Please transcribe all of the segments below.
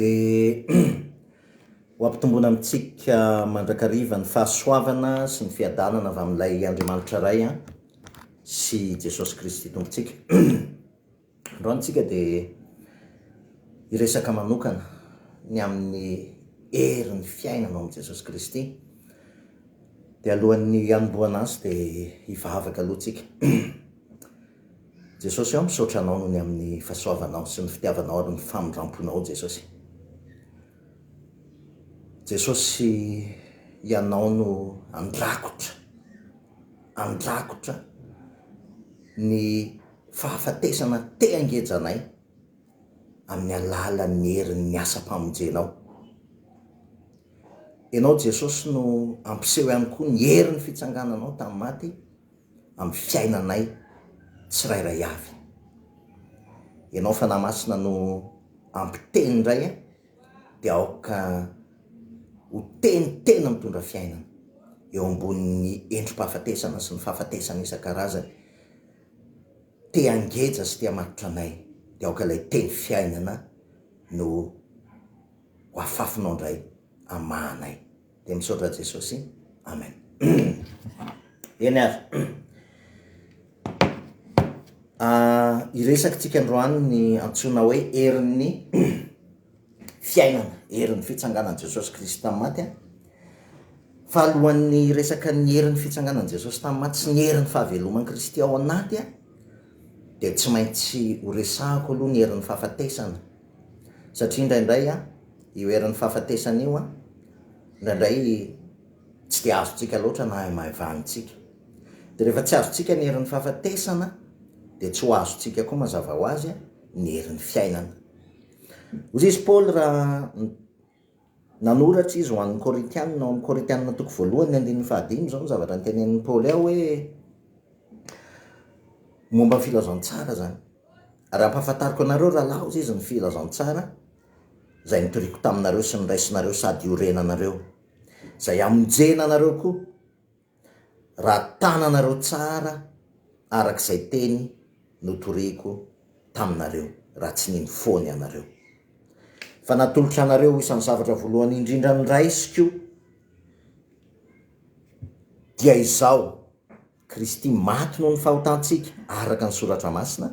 Dia ho ampitomboina amintsika mandrakariva ny fahasoavana sy ny fiadanana avy amin'ilay Andriamanitra Ray sy Jesosy Kristy Tompontsika. Androany tsika dia hiresaka manokana ny amin'ny herin'ny fiainana ao amin'i Jesosy Kristy. Dia alohan'ny hanombohana azy dia hivavaka aloha tsika. Jesosy ô, misaotra Anao noho ny amin'ny fahasoavanao sy ny fitiavanao ary ny famindramponao Jesosy. Jesosy, Ianao no handrakotra, handrakotra ny fahafatesana te hangeja anay amin'ny alalan'ny herin'ny asam-pamonjenao. Ianao Jesosy no hampiseho ihany koa ny herin'ny fitsangananao tamin'ny maty amin'ny fiainanay tsirairay avy. Ianao Fanahy Masina no hampiteny indray dia aoka ho teny tena mitondra fiainana eo ambonin'ny endri-pahafatesana sy ny fahafatesana isan-karazany. Te hangeja sy te hamatotra anay dia aoka ilay teny fiainana no ho afafinao indray hamaha anay. Dia misaotra Jesosy. Amen. Eny ary. Ah, hiresaka tsika androany ny antsoina hoe herin'ny fiainana, herin'ny fitsanganan'i Jesosy Kristy tamin'ny maty. Fa alohan'ny hiresaka ny herin'ny fitsanganan'i Jesosy tamin'ny maty sy ny herin'ny fahaveloman'i Kristy ao anaty, dia tsy maintsy horesahako aloha ny herin'ny fahafatesana. Satria indraindray io herin'ny fahafatesana io indraindray tsy dia azontsika loatra na haimaivanintsika. Dia rehefa tsy azontsika ny herin'ny fahafatesana dia tsy ho azontsika koa mazava ho azy ny herin'ny fiainana. Hoy izy Paoly raha nanoratra izy ho an'ny Korintianina ao amin'ny Korintianina toko voalohany andininy fahadimy izao ny zavatra notenenin'i Paoly ao hoe momba ny filazantsara izany. Ary ampahafantariko anareo rahalahy hozy izy ny filazantsara izay nitoriako taminareo sy noraisinareo sady iorenanareo, izay hamonjena anareo koa, raha tananareo tsara araka izay teny notoriko taminareo, raha tsy nino foana ianareo. Fa natolotra anareo ho isan'ny zavatra voalohany indrindra noraisiko dia izao, Kristy maty noho ny fahotantsika, araka ny Soratra Masina,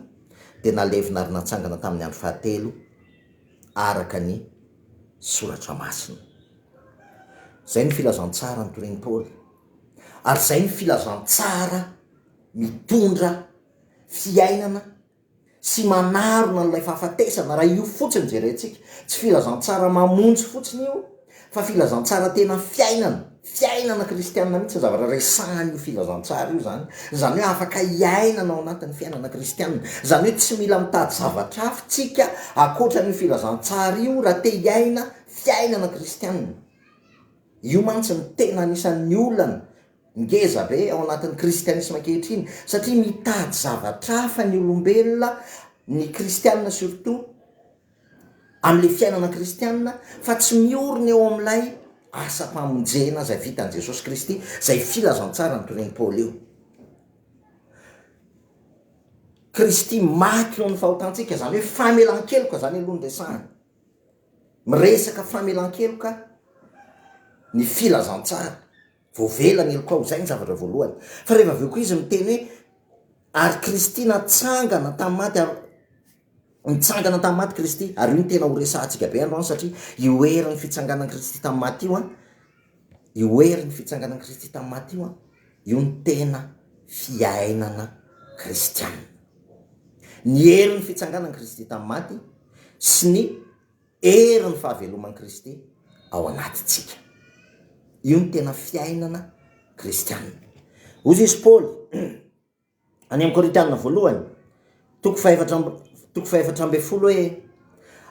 dia nalevina ary natsangana tamin'ny andro fahatelo, araka ny Soratra Masina. Izay no filazantsara notorian'i Paoly. Ary izay no filazantsara mitondra fiainana sy manarona an'ilay fahafatesana, raha io fotsiny jerentsika, tsy filazantsara mamonjy fotsiny io fa filazantsara tena fiainana, fiainana kristianina mihitsy ny zavatra resahan'io filazantsara io zany, izany hoe afaka hiainana ao anatin'ny fiainana kristianina, izany hoe tsy mila mitady zavatra hafa tsika ankoatran'io filazantsara io raha te hiaina fiainana kristianina, io mantsy no tena anisan'ny olana Ngeza be ao anatin'ny kristianisma ankehitriny satria mitady zavatra hafa ny olombelona, ny kristianina surtout, amin'ilay fiainana kristianina fa tsy miorina eo amin'ilay asam-pamonjena izay vitan'i Jesosy Kristy, izay filazantsara notorian'i Paoly io. Kristy maty noho ny fahotantsika, izany hoe famelan-keloka izany aloha no resahana. Miresaka famelan-keloka ny filazantsara. Voavela ny helokao, izay ny zavatra voalohany. Fa rehefa avy eo koa izy miteny hoe ary Kristy natsangana tamin'ny maty ary nitsangana tamin'ny maty Kristy, ary io no tena ho resahantsika be androany satria io herin'ny fitsanganan'i Kristy tamin'ny maty io an, io herin'ny fitsanganan'i Kristy tamin'ny maty io an, io no tena fiainana kristiana. Ny herin'ny fitsanganan'i Kristy tamin'ny maty sy ny Herin'ny fahaveloman'i Kristy ao anatintsika. Io no tena fiainana kristianina. Hoy izy Paoly, any amin'ny Korintianina voalohany, toko fahefatra amby, toko fahefatra ambin'ny folo hoe,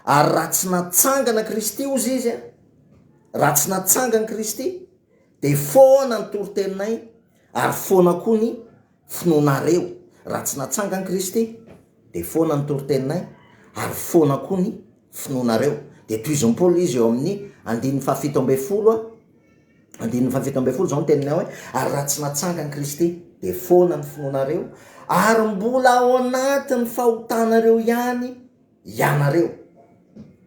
ary raha tsy natsangana Kristy, hozy izy, raha tsy natsangan'i Kristy, dia foana ny toriteninay, ary foana koa ny finoanareo. Raha tsy natsangan'i Kristy, dia foana ny toriteninay, ary foana koa ny finoanareo. Dia tohizin'i Paoly izy eo amin'ny andininy fahafito ambin'ny folo, andininy fahafito ambin'ny folo izao ny teniny ao hoe, ary raha tsy natsangan'i Kristy, dia foana ny finoanareo, ary mbola ao anatin'ny fahotanareo ihany ianareo.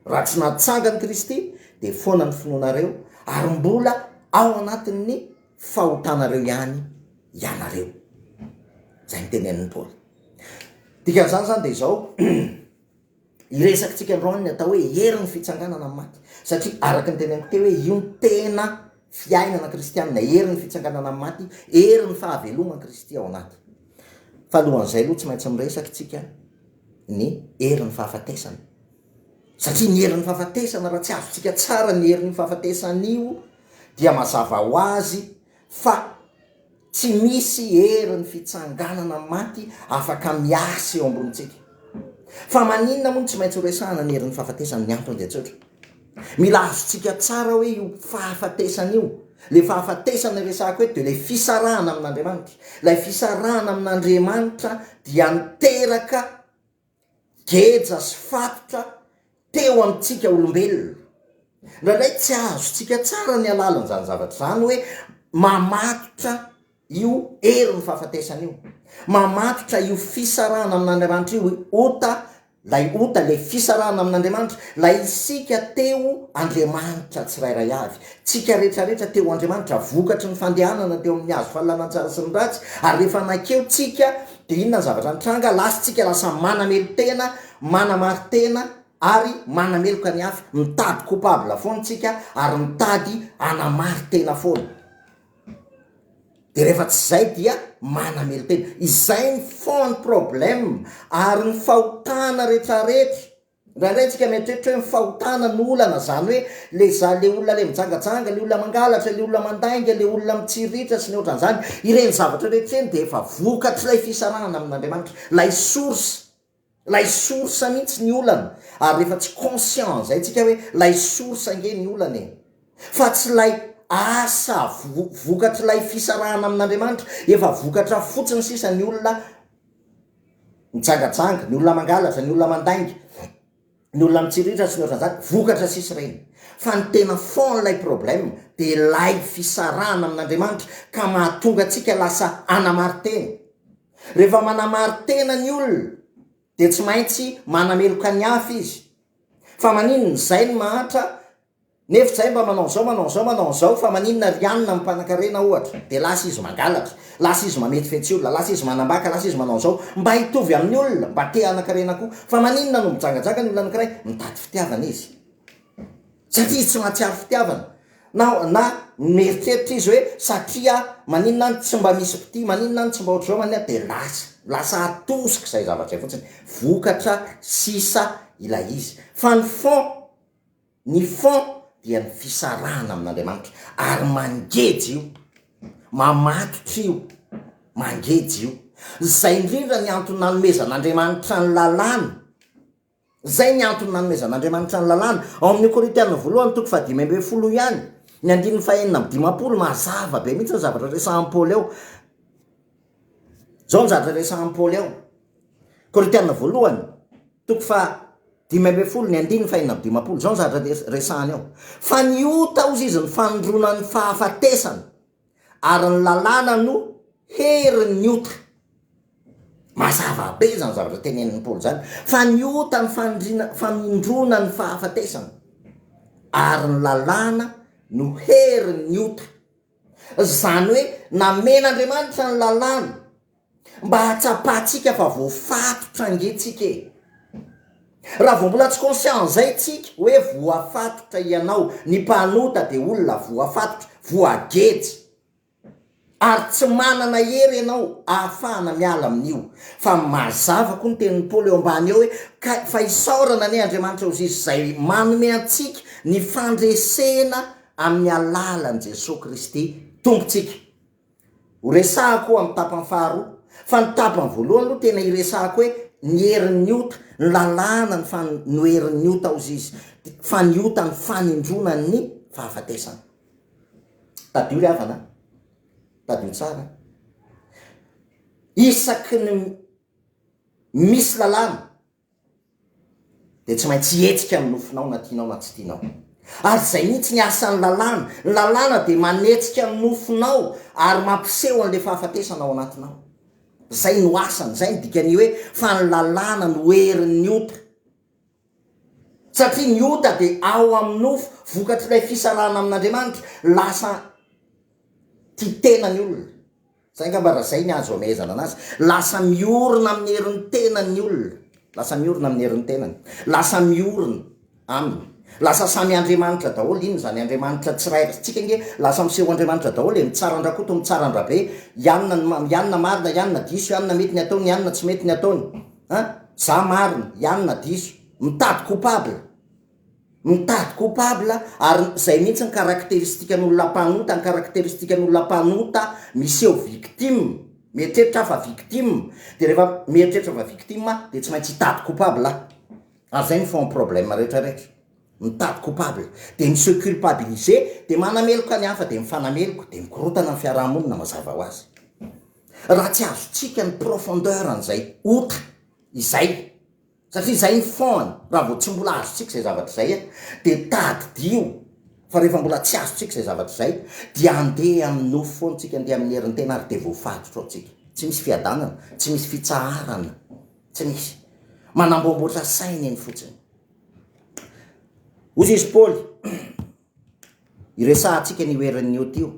Raha tsy natsangan'i Kristy dia foana ny finoanareo ary mbola ao anatin'ny fahotanareo ihany ianareo. Izay no tenenin'i Paoly. Dikan'izany izany dia izao, hiresakitsika androany ny atao hoe herin'ny fitsanganana amin'ny maty. Satria araka ny teneniko teo hoe io no tena fiainana kristianina, herin'ny fitsanganana amin'ny maty, herin'ny fahaveloman'i Kristy ao anaty. Fa alohan'izay aloha tsy maintsy miresaka isika ny herin'ny fahafatesana. Satria ny herin'ny fahafatesana, raha tsy azontsika tsara ny herin'io fahafatesana io, dia mazava ho azy fa tsy misy herin'ny fitsanganana maty afaka miasa eo ambonintsika. Fa maninona moa no tsy maintsy horesahana ny herin'ny fahafatesana? Ny antony dia tsotra. Mila azontsika tsara hoe io fahafatesana io, le fahafatesana resahako eto dia ilay fisarahana amin'Andriamanitra. Ilay fisarahana amin'Andriamanitra dia niteraka geja sy fatotra teo amintsika olombelona. Indraindray tsy azontsika tsara ny halalin'izany zavatra izany hoe mamatotra io herin'ny fahafatesana io, mamatotra io fisarahana amin'Andriamanitra io, ota Ilay ota, ilay fisarahana amin'Andriamanitra, ilay isika te ho Andriamanitra tsirairay avy. Tsika rehetrarehetra te ho Andriamanitra, vokatry ny fandehanana teo amin'ny hazo fahalalana ny tsara sy ny ratsy, ary rehefa nankeo tsika, dia inona ny zavatra nitranga? Lasa tsika lasa manamelo-tena, manamari-tena, ary manameloka ny hafa. Mitady coupable foana tsika, ary mitady hanamari-tena foana. De rehefa tsy zay dia manamelo-tena. Izay ny fond ny problème ary ny fahotana retraretra, indraindray tsika mieritreritra hoe ny fahotana no olana, zany hoe le za le olona le mijangajanga, le olona mangalatra, le olona mandainga, le olona mitsiriritra sy ny ohatran'izany, ireny zavatra rehetra ireny dia efa vokatr'ilay fisarahana amin'Andriamanitra, ilay source. Lay source mihitsy ny olana ary rehefa tsy conscient an'izay tsika hoe lay source ange ny olana e! Fa tsy lay asa vokatr'ilay fisarahana amin'Andriamanitra, efa vokatra fotsiny sisa ny olona mijangajanga, ny olona mangalatra, ny olona mandainga, ny olona mitsiriritra sy ny ohatran'izany, vokatra sisa ireny. Fa ny tena fond-n'ilay problème dia lay fisarahana amin'Andriamanitra ka mahatonga antsika lasa hanamari-tena. Rehefa manamari-tena ny olona dia tsy maintsy manameloka ny hafa izy. Fa maninona izay no mahantra nefa izay mba manao an'izao manao an'izao manao an'izao fa maninona ry anona ny mpanankarena ohatra dia lasa izy mangalatra, lasa izy mametifetsy olona, lasa izy manambaka, lasa izy manao an'izao mba hitovy amin'ny olona mba te hanankarena koa. Fa maninona no mijangajanga ny olona anankiray? Mitady fitiavana izy. Satria izy tsy mahatsiaro fitiavana. Na na mieritreritra izy hoe satria maninona any tsy mba misy mpitia, maninona any tsy mba ohatr'izao, maninona dia lasa, lasa atosika izay zavatra izay fotsiny. Vokatra sisa ilay izy. Fa ny fond, ny fond dia ny fisarahana amin'Andriamanitra. Ary mangeja io, mamatotra io, mangeja io. Izay indrindra ny antony nanomezan'Andriamanitra ny lalàna. Izay ny antony nanomezan'Andriamanitra ny lalàna. Ao amin'ny Korintiana voalohany toko fahadimy ambin'ny folo ihany, ny andininy fahenina amby dimampolo, mazava be mihitsy ny zavatra resahan'i Paoly ao. Izao ny zavatra resahan'i Paoly ao. Korintiana voalohany, toko faha-15, ny andininy faha-56, izao ny zavatra resahany ao. Fa ny ota hozy izy ny fanondroana ny fahafatesana, ary ny lalàna no herin'ny ota. Mazava be izany zavatra tenenin'i Paoly izany, fa ny ota ny fanindriana, famindroana ny fahafatesana, ary ny lalàna no herin'ny ota. Izany hoe namen'Andriamanitra ny lalàna mba hahatsapantsika fa voafatotra ange tsika e. Raha vao mbola tsy conscient an'izay tsika hoe voafatotra ianao, ny mpanota dia olona voafatotra, voageja. Ary tsy manana hery ianao ahafahana miala amin'io. Fa mazava koa ny tenin'i Paoly eo ambany eo hoe, Ka, fa isaorana anie Andriamanitra hozy Izy izay manome antsika ny fandresena amin'ny alalan'i Jesoa Kristy Tompontsika. Ho resahako amin'ny tapany faharoa. Fa ny tapany voalohany aloha tena iresahako hoe ny herin'ny ota, ny lalàna ny fan, no herin'ny ota hozy Izy, fa ny ota ny fanindrona ny fahafatesana. Tadidio ry havana a! Tadidio tsara. Isaky ny misy lalàna dia tsy maintsy hihetsika ny nofonao na tianao na tsy tianao. Ary izay mihitsy ny asan'ny lalàna. Ny lalàna dia manetsika ny nofonao ary mampiseho an'ilay fahafatesana ao anatinao. Izay no asany, izay no dikan'ny hoe fa ny lalàna no herin'ny ota. Satria ny ota dia ao amin'ny nofo, vokatr'ilay fisarahana amin'Andriamanitra, lasa tia tena ny olona. Zay angamba raha zay ny azo amehezana anazy. Lasa miorina amin'ny herin'ny tenany ny olona. Lasa miorina amin'ny herin'ny tenany. Lasa miorina aminy. Lasa samy Andriamanitra daholo, inona izany Andriamanitra tsirairay, tsika ange lasa miseho Andriamanitra daholo e, mitsara an-dRakoto, mitsara an-dRabe, i anona ny i anona marina, i anona diso, i anona mety ny ataony, i anona tsy mety ny ataony. An? Za marina, i anona diso. Mitady coupable. Mitady coupable ary zay mihitsy ny caractéristiquen'olona mpanota, ny caractéristiquen'olona mpanota miseho victime, mieritreritra aho fa victime, de rehefa mieritreritra fa victime aho de tsy maintsy hitady coupable aho, ary zay ny fond problème rehetra rehetra, mitady coupable, de mi se culpabiliser, de manameloka ny hafa, de mifanameloka, de mikorotana ny fiarahamonina mazava ho azy. Raha tsy azontsika ny profondeur an'izay ota izay. Satria izay ny fond-ny, raha vao tsy mbola azontsika izay zavatra izay an, dia tadidio fa rehefa mbola tsy azontsika izay zavatra izay, dia handeha amin'ny nofo foana tsika, handeha amin'ny herin'ny tena ary dia voafatotra ao tsika. Tsy misy fiadanana, tsy misy fitsaharana, tsy misy. Manamboamboatra saina eny fotsiny. Hoy izy Paoly. Iresahantsika an'io herin'ny ota io.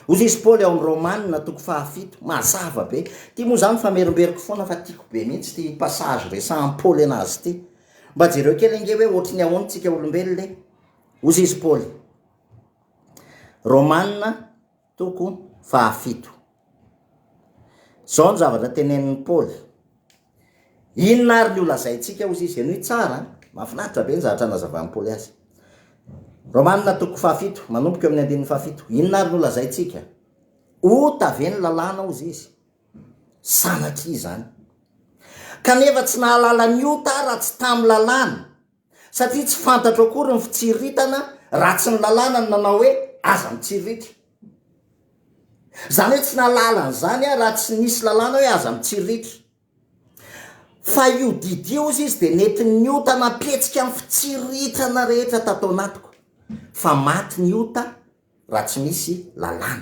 Hoy izy Paoly ao amin'ny Romana toko fahafito, mazava be. Ity moa izany famerimberiko foana fa tiako be mihitsy ity passage resahan'i Paoly anazy ity. Mba jereo kely ange hoe ohatry ny ahoana tsika olombelona e. Hoy izy Paoly, Romana toko fahafito. Izao ny zavatra tenenin'i Paoly. Inona ary ny holazaintsika hozy izy? Henoy tsara an! Mahafinaritra be ny zavatra nazavan'i Paoly azy. Romana toko fahafito, manomboka eo amin'ny andininy fahafito. Inona ary no holazaintsika? Ota ve ny lalàna hozy izy? Sanatria izany. Kanefa tsy nahalala ny ota aho raha tsy tamin'ny lalàna, satria tsy fantatro akory ny fitsiriritana raha tsy ny lalàna no nanao hoe aza mitsiriritra. Izany hoe tsy nahalala an'izany aho raha tsy nisy lalàna hoe aza mitsiriritra. Fa io didy io hozy izy dia nentin'ny ota nampihetsika ny fitsiriritana rehetra tato anatiko. Fa maty ny ota raha tsy misy lalàna.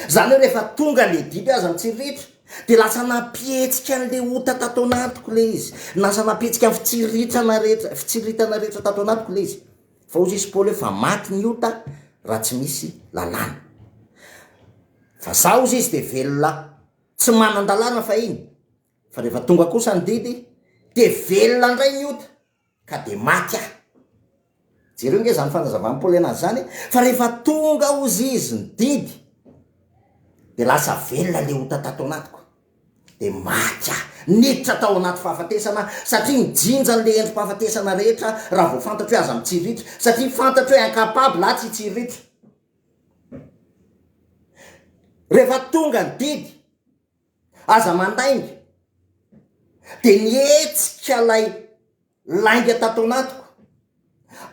Izany hoe rehefa tonga le didy hoe aza mitsiriritra dia lasa nampihetsika an'le ota tato anatiko le izy. Lasa nampihetsika ny fitsiriritana rehetra, fitsiriritana rehetra tato anatiko le izy. Fa hozy izy Paoly hoe fa maty ny ota raha tsy misy lalàna. Fa za hozy izy dia velona tsy manan-dalàna fahiny, fa rehefa tonga kosa ny didy dia velona indray ny ota ka dia maty aho. Jereo nge zany fanazavan'i Paoly anazy zany e, fa rehefa tonga hozy izy ny didy dia lasa velona le ota tato anatiko. Dia maty aho. Niditra tao anaty fahafatesana aho, satria nijinja an'ilay endri-pahafatesana rehetra aho raha vao fantatro hoe aza mitsiriritra, satria fantatro hoe incapable aho tsy hitsiriritra. Rehefa tonga ny didy, aza mandainga, dia nihetsika ilay lainga tato anatiko,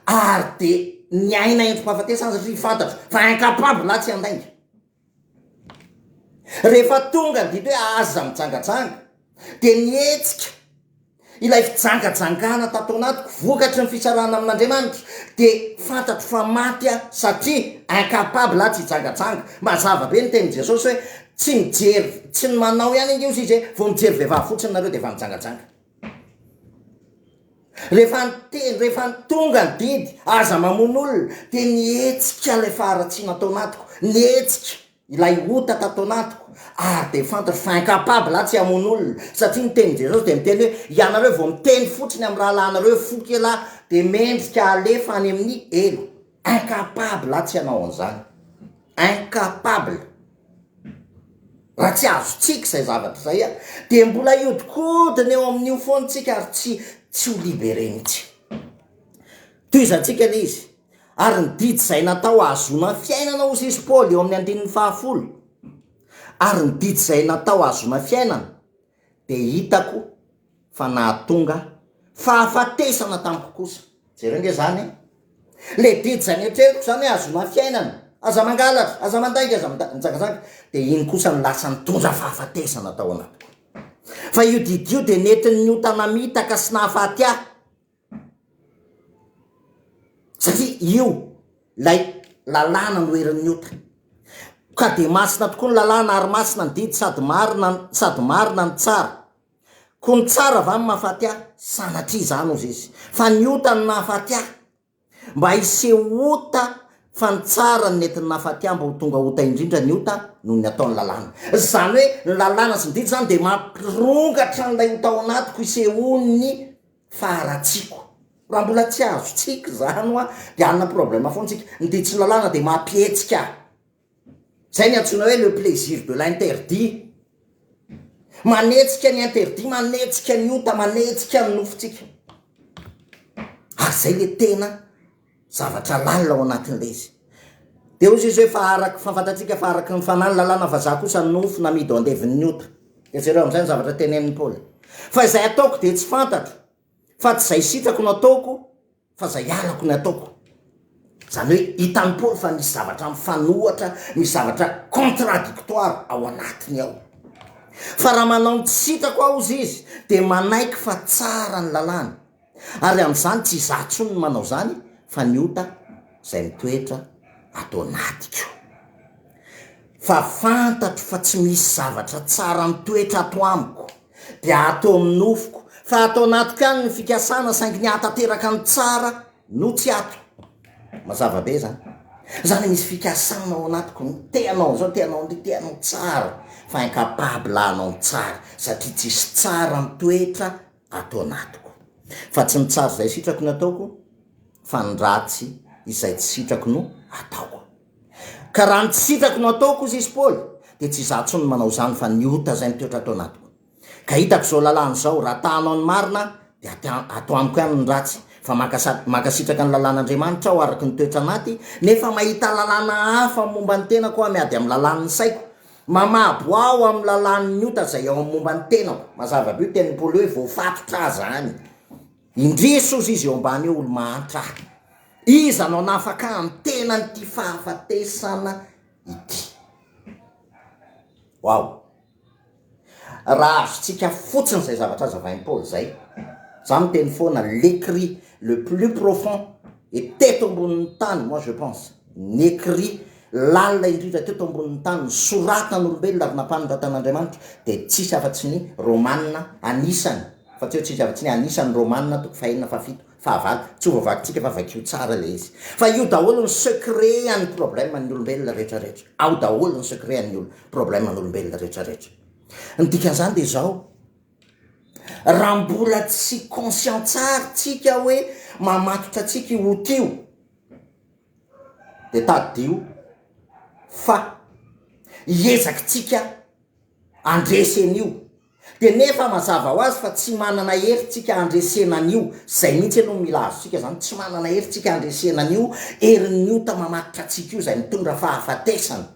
ary dia niaina endri-pahafatesana satria fantatro fa incapable aho tsy handainga. Rehefa tonga ny didy hoe aza mijangajanga dia nihetsika ilay fijangajangana tato anatiko vokatry ny fisarahana amin'Andriamanitra dia fantatro fa maty aho satria incapable aho tsy hijangajanga. Mazava be ny tenin'i Jesosy hoe tsy mijery, tsy ny manao ihany ange hozy izy e, vao mijery vehivavy fotsiny nareo dia efa mijangajanga. Rehefa niteny, rehefa tonga ny didy, aza mamono olona, dia nihetsika ilay faharatsiana tao anatiko, nihetsika ilay ota tato anatiko, ary dia fantatro fa incapable aho tsy hamono olona, satria ny tenin'i Jesosy dia miteny hoe, ianareo vao miteny fotsiny amin'ny rahalahinareo hoe foky ialahy, dia mendrika alefa any amin'ny helo. Incapable aho tsy hanao an'izany. Incapable. Raha tsy azontsika izay zavatra izay an, dia mbola hiodikodina eo amin'io foana tsika ary tsy tsy ho libéré mihitsy. Tohizantsika ilay izy. Ary ny didy izay natao hahazoana fiainana hozy izy Paoly eo amin'ny andininy fahafolo. Ary ny didy izay natao hahazoana fiainana dia hitako fa nahatonga fahafatesana tamiko kosa. Jereo nge zany e! Le didy zay netreriko zany hoe ahazoana fiainana, aza mangalatra, aza mandainga, aza mijangajanga, de iny kosa no lasa nitondra fahafatesana tao anatiko. Fa io didy io de nentin'ny ota namitaka sy nahafaty ahy. Satria io lay lalàna no herin'ny ota. Ka de masina tokoa ny lalàna ary masina ny didy sady marina sady marina no tsara. Koa ny tsara va no mahafaty ahy? Sanatria izany, hozy izy, fa ny ota no nahafaty ahy. Mba hiseho ota fa ny tsara no nentin'ny nahafaty ahy mba ho tonga ota indrindra ny ota noho ny ataon'ny lalàna. Izany hoe ny lalàna sy ny didy izany dia mampirongatra an'ilay ota ao anatiko hisehoan'ny faharatsiako. Raha mbola tsy azontsika izany hoa dia hanana problème foana tsika. Ny didy sy ny lalàna dia mampihetsika. Zay ny antsoina hoe le plaisir de l'interdit. Manetsika ny interdit, manetsika ny ota, manetsika ny nofontsika. Ary zay le tena zavatra lalina ao anatin'ilay izy. De hozy izy hoe fa araka, fa fantatsika fa araky ny fanahy ny lalàna fa za kosa nofo namidy ho andevin'ny ota. De jereo amizay ny zavatra tenenin'i Paoly. Fa izay ataoko de tsy fantatro, fa tsy izay sitrako no ataoko, Fa zay halako ny ataoko. Zany hoe hitan'i Paoly fa misy zavatra mifanohatra, misy zavatra contradictoire ao anatiny ao. Fa raha manao ny tsy sitrako aho hozy izy, dia manaiky fa tsara ny lalàna. Ary amin'izany tsy izaho intsony no manao izany fa ny ota izay mitoetra ato anatiko. Fa fantatro fa tsy misy zavatra tsara mitoetra ato amiko. Dia ato amin'ny nofoko, fa ato anatiko ihany ny fikasana, saingy ny hahatanteraka ny tsara no tsy ato. Mazava be izany. Izany hoe misy fikasana ao anatiko, te hanao an'izao, te hanao an'ity, te hanao tsara, fa incapable hanao ny tsara, satria tsisy tsara mitoetra ato anatiko. Fa tsy ny tsara izay sitrako no ataoko, fa ny ratsy izay tsy sitrako no ataoko. Ka raha ny tsy sitrako no ataoko, hozy izy Paoly, dia tsy izaho intsony no manao izany fa ny ota izay mitoetra ato anatiko. Ka hitako izao lalàna izao, raha ta hanao ny marina aho, dia aty ato amiko ihany ny ratsy, fa mankasa mankasitraka ny lalàn'Andriamanitra aho araka ny toetra anaty, nefa mahita lalàna hafa momba ny tenako aho miady amin'ny lalàn'ny saiko, mamabo aho amin'ny lalàn'ny ota izay ao amin'ny momba ny tenako. Mazava be io tenin'i Paoly hoe voafatotra aho izany. Indrisy hozy izy eo ambany eo olo-mahantra ahy. Iza no hanafaka ahy amin'ny tenan'ity fahafatesana ity? Waouh! Raha azontsika fotsiny izay zavatra hazavain'i Paoly izay, za miteny foana, l'écrit le plus profond et teto ambonin'ny tany, moi je pense, ny écrit lalina indrindra teto ambonin'ny tany, nosoratan'olombelona ary nampanoratan'Andriamanitra dia tsisy afa-tsy ny Romana anisany, fa tsy hoe tsisy afa-tsy ny anisan'ny Romana toko fahenina fahafito fahavalo, tsy ho voavakintsika fa vakio tsara ilay izy, fa io daholo ny secret an'ny problème ny olombelona rehetra rehetra, ao daholo ny secret an'ny olo problème ny olombelona rehetra rehetra, ny dikan'izany dia izao, raha mbola tsy conscient tsara tsika hoe mamatotra antsika io ota io, dia tadidio fa hiezakitsika handresy an'io, Dia nefa mazava ho azy fa tsy manana hery tsika handresena an'io, zay mihitsy aloha no mila azontsika zany, tsy manana hery tsika handresena an'io herin'ny ota mamatotra antsika io izay mitondra fahafatesana,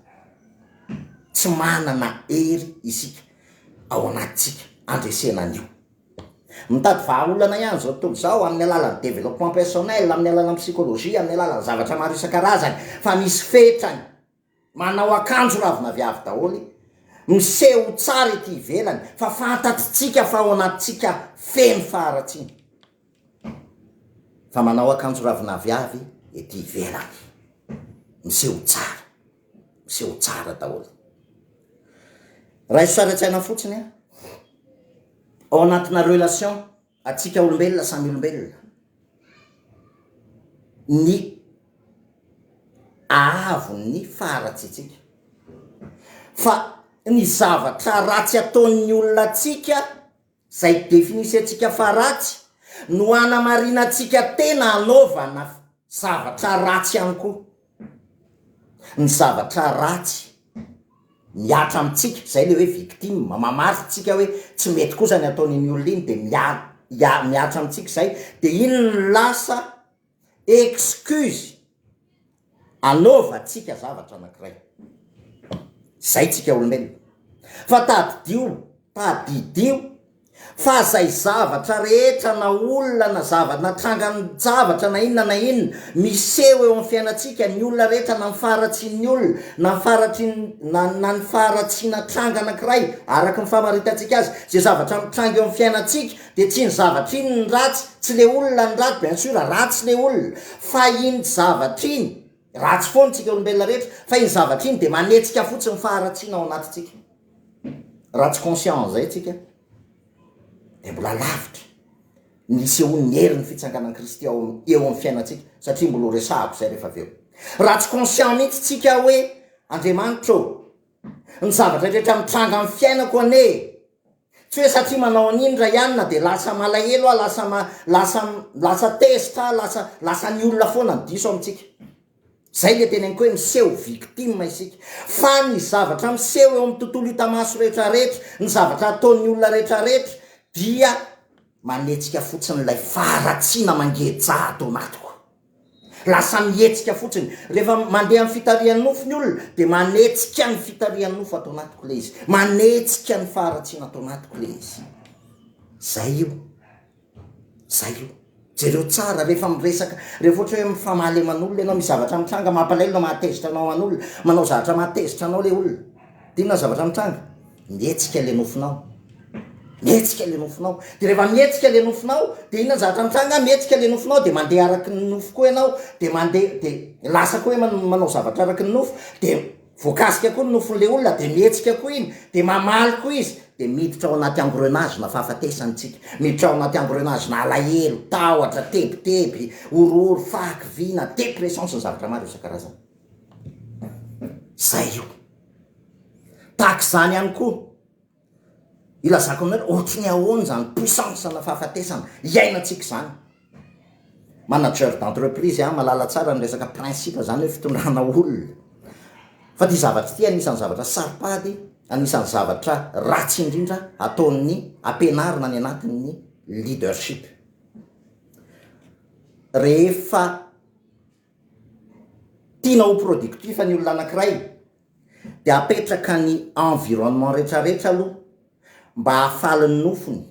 tsy manana hery isika ao anatintsika handresena an'io. Mitady vahaolana ihany izao tontolo izao amin'ny alalan'ny développement personnel, amin'ny alalan'ny psychologie, amin'ny alalan'ny zavatra maro isan-karazany fa misy fetrany. Manao akanjo ravinaviavy daholo, miseho tsara ety ivelany fa fantatritsika fa ao anatintsika feno faharatsiana. Fa manao akanjo ravinaviavy ety ivelany, miseho tsara, miseho tsara daholo. Raiso sary an-tsaina fotsiny an, ao anatina relation Antsika olombelona samy olombelona, ny ahavon'ny faharatsiantsika, fa ny zavatra ratsy ataon'ny olona antsika, zay definissentsika fa ratsy, no hanamarinantsika tena hanaovana zavatra ratsy ihany koa. Ny zavatra ratsy mihatra amintsika, zay le hoe victime, mamamaritra tsika hoe tsy mety kosa ny ataon'iny olona iny de mia- mihatra amintsika zay, de iny no lasa excuse anaovantsika zavatra anakiray, zay tsika olombelona, fa tadidio, tadidio Fa zay zavatra rehetra na olona na zava na trangan-javatra na inona na inona miseho eo amin'ny fiainantsika, ny olona rehetra na ny faharatsian'ny olona na ny faharatsian'ny na na ny faharatsiana tranga anankiray araka ny famaritantsika azy, zay zavatra mitranga eo amin'ny fiainantsika de tsy iny zavatra iny ny ratsy, tsy le olona ny ratsy bien sur ratsy le olona fa iny zavatra iny, ratsy foana tsika olombelona rehetra fa iny zavatra iny de manetsika fotsiny faharatsiana ao anatintsika. Raha tsy conscient an'izay tsika. Dia mbola lavitra ny hisehoan'ny herin'ny fitsanganan'i Kristy ao eo amin'ny fiainantsika, satria mbola ho resahako izay rehefa avy eo. Raha tsy conscient mihitsy tsika hoe, Andriamanitra ô, ny zavatra rehetra mitranga amin'ny fiainako anie, tsy hoe satria manao an'iny ray anona dia lasa malahelo aho, lasa lasa lasa tezitra aho, lasa lasa ny olona foana no diso amintsika. Zay le teneniko hoe miseho victime isika. Fa ny zavatra miseho eo amin'ny tontolo hita maso rehetra rehetra, ny zavatra ataon'ny olona rehetra rehetra dia manetsika fotsiny ilay faharatsiana mangeja ato anatiko. Lasa mihetsika fotsiny. Rehefa mandeha amin'ny fitarihan'ny nofo ny olona dia manetsika ny fitarihan'ny nofo ato anatiko le izy. Manetsika ny faharatsiana ato anatiko le izy. Zay io. Zay io. Jereo tsara rehefa miresaka, rehefa ohatra hoe mifamaly aman'olona ianao, misy zavatra mitranga mampalahelo na mahatezitra anao aman'olona, manao zavatra mahatezitra anao le olona, de inona ny zavatra mitranga? Mihetsika le nofonao, mihetsika le nofonao, de rehefa mihetsika le nofonao de inona ny zavatra mitranga? Mihetsika le nofonao de mandeha araky ny nofo koa ianao, de mandeha de lasa koa hoe manao zavatra araky ny nofo, de Voakasika koa ny nofon'ilay olona dia mihetsika koa iny, dia mamaly koa izy, dia miditra ao anaty engrenage na fahafatesana isika, miditra ao anaty engrenage na alahelo, tahotra, tebiteby, horohoro, fahakiviana, dépression sy ny zavatra maro isan-karazany. Izay io. Tahaka izany ihany koa. Ilazako aminareo, ohatry ny ahoana izany puissance ana fahafatesana iainantsika izany. Manager d'entreprise aho, mahalala tsara ny resaka principe zany hoe fitondrana olona. Fa ty zavatra ity anisan'ny zavatra saropady, anisan'ny zavatra ratsy indrindra ataon'ny ampianarina any anatin'ny leadership. Rehefa tiana ho productif ny olona anakiray, de apetraka ny environnement retraretra aloha mba hahafaly ny nofony,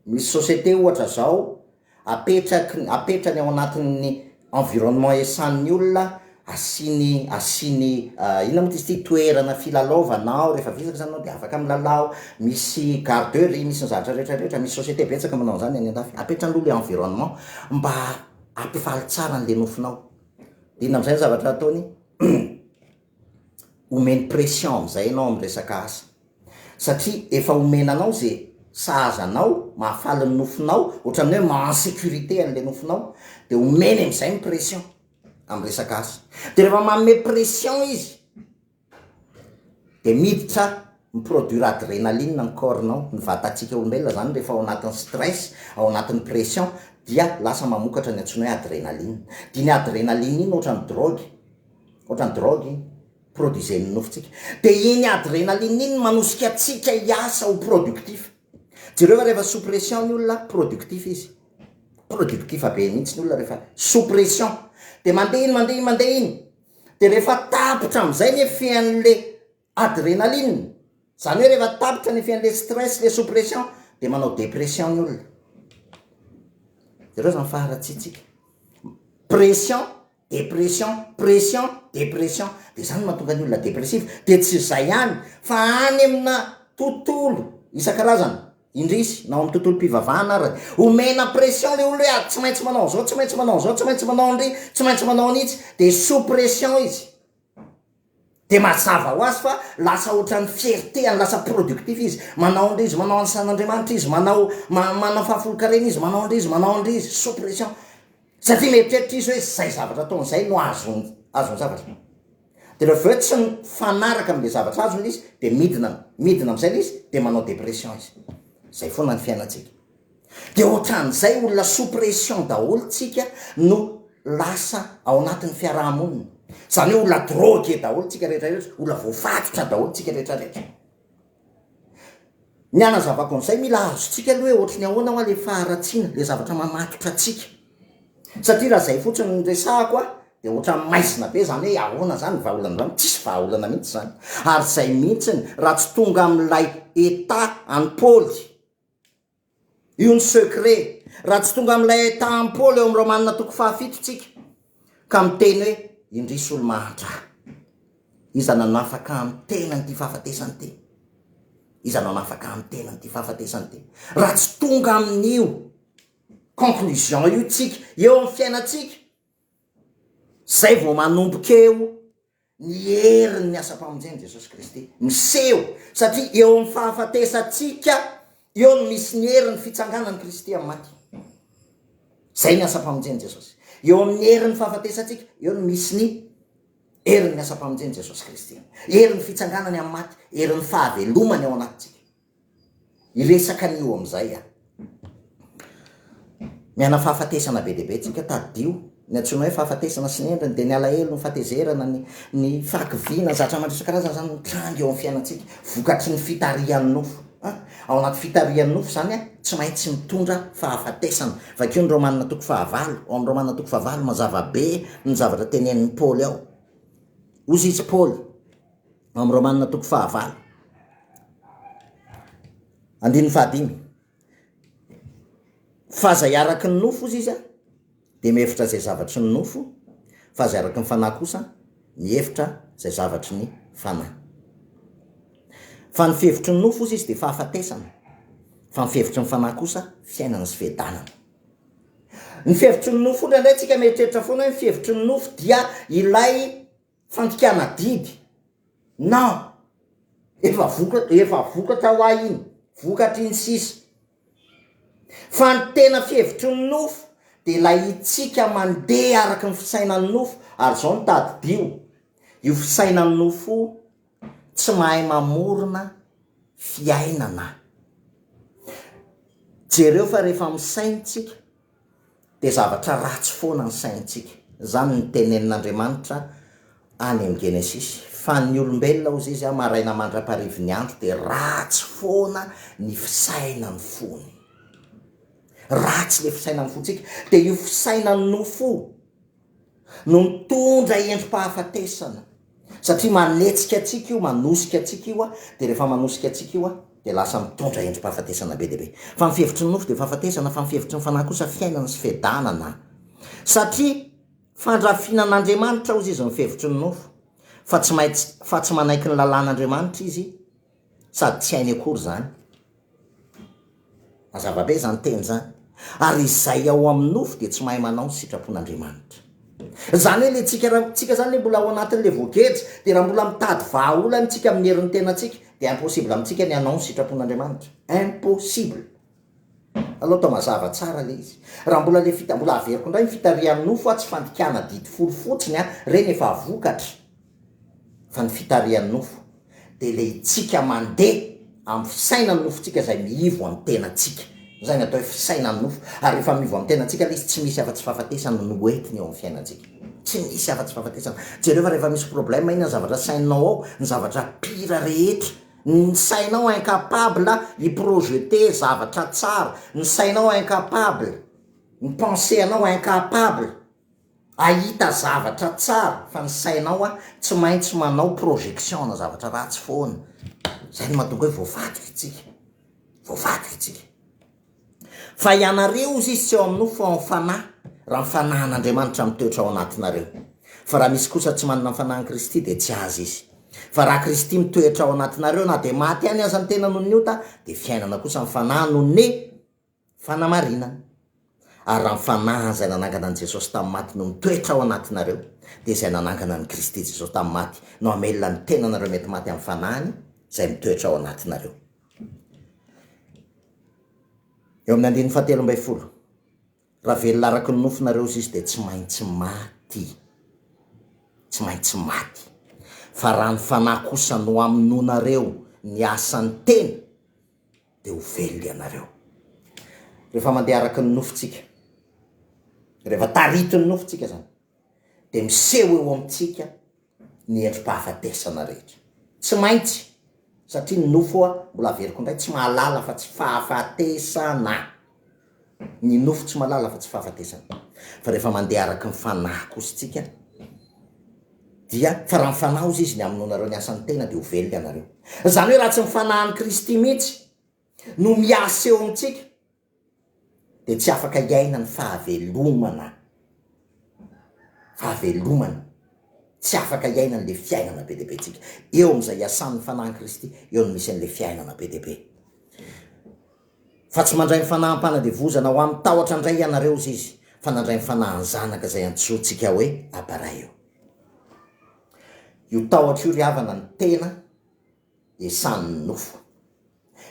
misy société ohatra zao apetraky apetrany ao anatin'ny environnement esan'ny olona asiany asiany inona moa izy ty toerana filalaovana ao rehefa vizaka zany anao de afaka milalao, misy garderie misy ny zavatra retraretra, misy société betsaka manao an'zany any andafy, apetrany aloha le environnement mba hampifaly tsara an'le nofonao, de inona am'zay ny zavatra ataony? Omeny pression amizay enao am resaka asa satria efa omena anao ze sahaza anao mahafaly ny nofinao ohatran'ny hoe maha en sécurité anle nofinao de omeny amizay ny pression am resaka asa de rehefa manome pression izy de miditra Mi-produire adrénaline ny corps-nao, ny vatantsika olombelona zany rehefa ao anatin'ny stress, ao anatin'ny pression dia lasa mamokatra ny antsoina hoe adrénaline. Dia iny adrénaline iny ohatran'ny drogue, ohatran'ny drogue iny, produisen'ny nofontsika. Dia iny adrénaline iny no manosika antsika hiasa ho productif. Jereo fa rehefa sous pression ny olona, productif izy. Productif be mihitsy ny olona rehefa sous pression. Dia mandeha iny, mandeha iny, mandeha iny. Dia rehefa tapitra amin'izay ny effet an'le Adrénaline, zany hoe rehefa tapitra ny effet an'le stress, le sous pression de manao dépression ny olona. Jereo zany faharatsiantsika. Pression, dépression, pression, dépression, de zany no mahatonga ny olona dépressif. De tsy zay ihany fa any amina tontolo isan-karazany, indrisy na ao amin'ny tontolom-pivavahana ary, omena pression le olona hoe ah tsy maintsy manao an'izao, tsy maintsy manao an'izao, tsy maintsy manao an'ry, tsy maintsy manao an'itsy, de sous pression izy. De mazava ho azy fa lasa ohatran'ny fierté any, lasa productif izy, manao an'ireo izy, manao asan'Andriamanitra izy, manao manao fahafolonkarena izy, manao an'ireo izy, manao an'ireo izy, sous pression, satria mieritreritra izy hoe zay zavatra ataony zay no azony azony zavatra, de rehefa avy eo tsy mifanaraka am'le zavatra azony le izy de midina midina am'zay le izy de manao dépression izy, zay foana ny fiainantsika. De ohatran'izay olona sous pression daholo tsika no lasa ao anatin'ny fiaraha-monina. Zany hoe olona drogué daholo tsika rehetra rehetra, olona voafatotra daholo tsika rehetra rehetra. Ny hanazavako an'izay mila azontsika aloha hoe ohatry ny ahoana hoa le faharatsiana, le zavatra mamatotra antsika. Satria raha zay fotsiny no resahako a, de ohatran'ny maizina be zany hoe ahoana zany ny vahaolana zany, tsisy vahaolana mihitsy zany. Ary zay mihitsiny raha tsy tonga amin'ilay état an'i Paoly, Io ny secret. Raha tsy tonga amin'ilay état an'i Paoly eo amin'ny Romana toko fahafito tsika, ka miteny hoe, indrisy olo-mahantra ahy. Iza nanafaka ahy amin'ny tenan'ity fahafatesana ity? Iza nanafaka ahy amin'ny tenan'ity fahafatesana ity? Raha tsy tonga amin'io conclusion io tsika, eo amin'ny fiainantsika, zay vao manomboka eo ny herin'ny asam-pamonjen'i Jesosy Kristy miseho, satria eo amin'ny fahafatesantsika, Eo no misy ny herin'ny fitsanganan'i Kristy amin'ny maty. Izay ny asam-pamonjen'i Jesosy. Eo amin'ny herin'ny fahafatesantsika, eo no misy ny herin'ny asam-pamonjen'i Jesosy Kristy. Herin'ny fitsanganany amin'ny maty, herin'ny fahavelomany ao anatintsika. Hiresaka an'io amin'izay aho. Miaina fahafatesana be dia be tsika, tadidio. Ny antsoina hoe fahafatesana sy ny endriny dia ny alahelo, ny fahatezerana, ny ny fahakiviana, ny zavatra maro isan-karazany izany mitranga eo amin'ny fiainantsika vokatry ny fitarihan'ny nofo. An! Ao anaty fitarihan'ny nofo izany an, tsy maintsy mitondra fahafatesana. Vakio ny Romana toko fahavalo, ao amin'ny Romana toko fahavalo mazava be ny zavatra tenenin'i Paoly ao. Hozy izy Paoly, ao amin'ny Romana toko fahavalo, andininy fahadimy. Fa izay araka ny nofo, hozy izy, dia mihevitra izay zavatry ny nofo, fa izay araka ny fanahy kosa mihevitra izay zavatry ny fanahy. Fa ny fihevitry ny nofo, hozy izy, dia fahafatesana, fa ny fihevitry ny fanahy kosa fiainana sy fiadanana. Ny fihevitry ny nofo, indraindray tsika mieritreritra foana hoe ny fihevitry ny nofo dia ilay Fandikana didy. Non! Efa voka, efa vokatra ho ahy iny, vokatra iny sisa. Fa ny tena fihevitry ny nofo dia ilay itsika mandeha araka ny fisainan'ny nofo, ary izao no tadidio, io fisainan'ny nofo io tsy mahay mamorona fiainana. Jereo fa rehefa misaina tsika dia zavatra ratsy foana ny saintsika. Izany no tenenin'Andriamanitra any amin'ny Genesisy, fa ny olombelona hozy izy maraina mandra-parivin'ny andro dia ratsy foana ny fisainan'ny fony. Ratsy ilay fisainan'ny fontsika. Dia io fisainan'ny nofo io no mitondra endri-pahafatesana. Satria manetsika antsika io, manosika antsika io, dia rehefa manosika antsika io dia lasa mitondra endri-pahafatesana be dia be. Fa ny fihevitry ny nofo dia fahafatesana, fa ny fihevitry ny fanahy kosa fiainana sy fiadanana. Satria fandrafinan'Andriamanitra hozy izy ny fihevitry ny nofo, fa tsy maintsy, fa tsy manaiky ny lalàn'Andriamanitra izy, sady tsy hainy akory izany. Mazava be izany teny izany. Ary izay ao amin'ny nofo dia tsy mahay manao ny sitrapon'Andriamanitra. Izany hoe le tsika raha tsika izany le mbola ao anatin'le voageja, dia raha mbola mitady vahaolana tsika amin'ny herin'ny tenantsika, dia impossible amintsika ny hanao ny sitrapon'Andriamanitra. Impossible. Aleo atao mazava tsara le izy. Raha mbola le fita, mbola averiko indray ny fitarihan'ny nofo a, tsy fandikana didy folo fotsiny a, ireny efa vokatra. Fa ny fitarihan'ny nofo dia ilay itsika mandeha amin'ny fisainan'ny nofontsika izay miivo amin'ny tenantsika. Izay ny atao hoe fisainan'ny nofo. Ary rehefa miivo amin'ny tenantsika ilay izy, tsy misy afa-tsy fahafatesana no entiny eo amin'ny fiainantsika. Tsy misy afa-tsy fahafatesana. Jereo fa rehefa misy problème inona ny zavatra saininao ao, ny zavatra pire rehetra. Ny sainao incapable hi-projeter zavatra tsara. Ny sainao incapable, ny pensée-nao incapable. Ahita zavatra tsara fa ny sainao a tsy maintsy manao projection na zavatra ratsy foana, zay no mahatonga hoe voavadika itsika, voavadika itsika. Fa ianareo ozy izy tsy ao amin'ny nofo fa ao amin'ny fanahy, raha ny fanahin'Andriamanitra mitoetra ao anatinareo. Fa raha misy kosa tsy manana ny fanahin'i Kristy dia tsy azy izy. Fa raha Kristy mitoetra ao anatinareo na dia maty ihany aza ny tena noho ny ota dia fiainana kosa ny fanahy noho ny Fanamarinana. Ary raha ny Fanahy izay nanangana an'i Jesosy tamin'ny maty no mitoetra ao anatinareo, dia izay nanangana an'i Kristy Jesosy tamin'ny maty no hamelona ny tenanareo mety maty amin'ny Fanahiny izay mitoetra ao anatinareo. Eo amin'ny andininy fahatelo ambin'ny folo, Raha velona araka ny nofo nareo izy dia tsy maintsy maty. Tsy maintsy maty. Fa raha ny Fanahy kosa no hamonoanareo ny asan'ny tena, dia ho velona ianareo. Rehefa mandeha araka ny nofontsika, rehefa taritin'ny nofontsika izany, dia miseho eo amintsika ny endri-pahafatesana rehetra. Tsy maintsy, satria ny nofo hoa, mbola averiko indray, tsy mahalala fa tsy fahafatesana. Ny nofo tsy mahalala fa tsy fahafatesana. Fa rehefa mandeha araka ny fanahy kosa isika, dia, fa raha ny fanahy hozy izy ny hamonoanareo ny asan'ny tena dia ho velona ianareo. Izany hoe raha tsy ny fanahin'i Kristy mihitsy no miasa eo amintsika dia tsy afaka hiaina ny fahavelomana, fahavelomana, tsy afaka hiaina an'ilay fiainana be dia be tsika. Eo amin'izay iasan'ny fanahin'i Kristy, eo no misy an'ilay fiainana be dia be. Fa tsy mandray ny fanahim-panadevozana ho amin'ny tahotra indray ianareo, hozy izy, fa nandray ny fanahin'ny Zanaka izay antsointsika hoe Aba Ray io. Io tahotra io ry havana no tena esan'ny nofo.